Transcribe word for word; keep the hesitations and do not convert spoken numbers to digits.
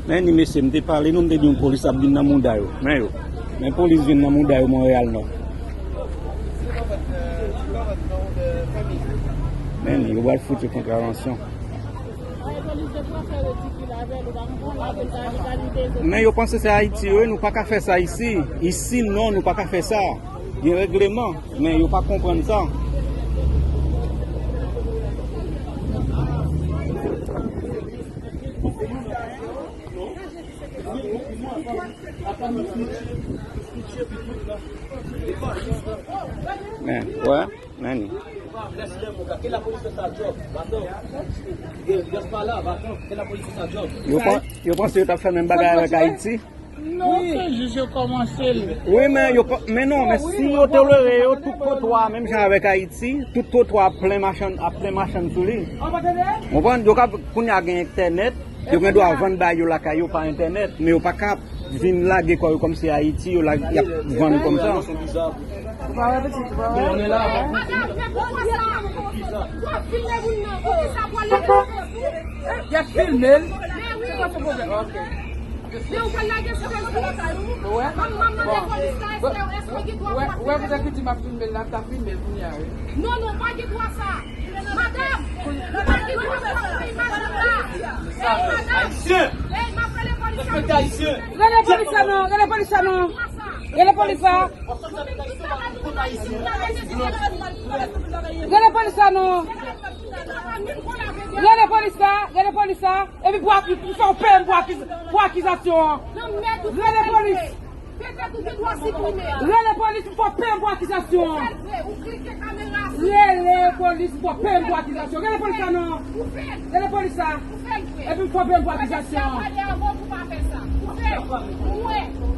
Men ni mesye, m te pale nou, m te di yon polis ap vin nan mouda yo. Men yo. Men polis vin nan mouda yo Monreyal Nò. Men ni, yo pral fout yo kontravansyon. Men yo panse se Ayiti yo ye, nou pa ka fè sa isi. Isi non, nou pa ka fè sa. Gen regleman, men yo pa konprann sa. Men, wè, men ni. Yo pa, yo panse yo t ap fè menm bagay avèk Ayiti. Non, se jis yo kòmanse l. Wi, men yo pa, men non, men si yo tolere yo, tout twotwa, menm jan avèk Ayiti, tout twotwa ap plen machann, ap plen machann sou li. Konprann? Yo ka, kounye a gen entènèt, yo gen dwa vann bagay yo lakay yo pa entènèt, men yo pa ka vin lage kò yo kòmsi Ayiti, yo la, y ap vann kòmsa. Ou pa wè pitit, ou pa wè? Madam, men poukisa? W ap filme moun nan, poukisa w ap lage sou Facebook? Y ap filme l? Men wi. Se pa yon pwoblèm. Ok. Men ou pral lage sou Facebook? Ou wè? Manman mande polis la, èske, èske w gen dwa pou w ap filme moun? Ou wè, ou wè, poutèt ki di m ap filme l la, m t ap filme l kounye a, wi. Non, non, ou pa gen dwa sa. Madanm, ou pa gen dwa sa, ou imaj la. Ey, madanm. Ayisyen! Ey, m ap rele polis la. Respekte Ayisyen! Rele polis la non, rele polis la non. Rele polis la. Rele polis la non. Rele polis la, rele polis la. Epi pou aki-, pou fè w peye m pou akiz-, pou akizasyon an. Rele polis. Rele polis pou fè w peye m pou akizasyon an. Rele polis pou fè w peye m pou akizasyon. Rele polis la non. Rele polis la. Epi pou fè w peye m pou akizasyon an.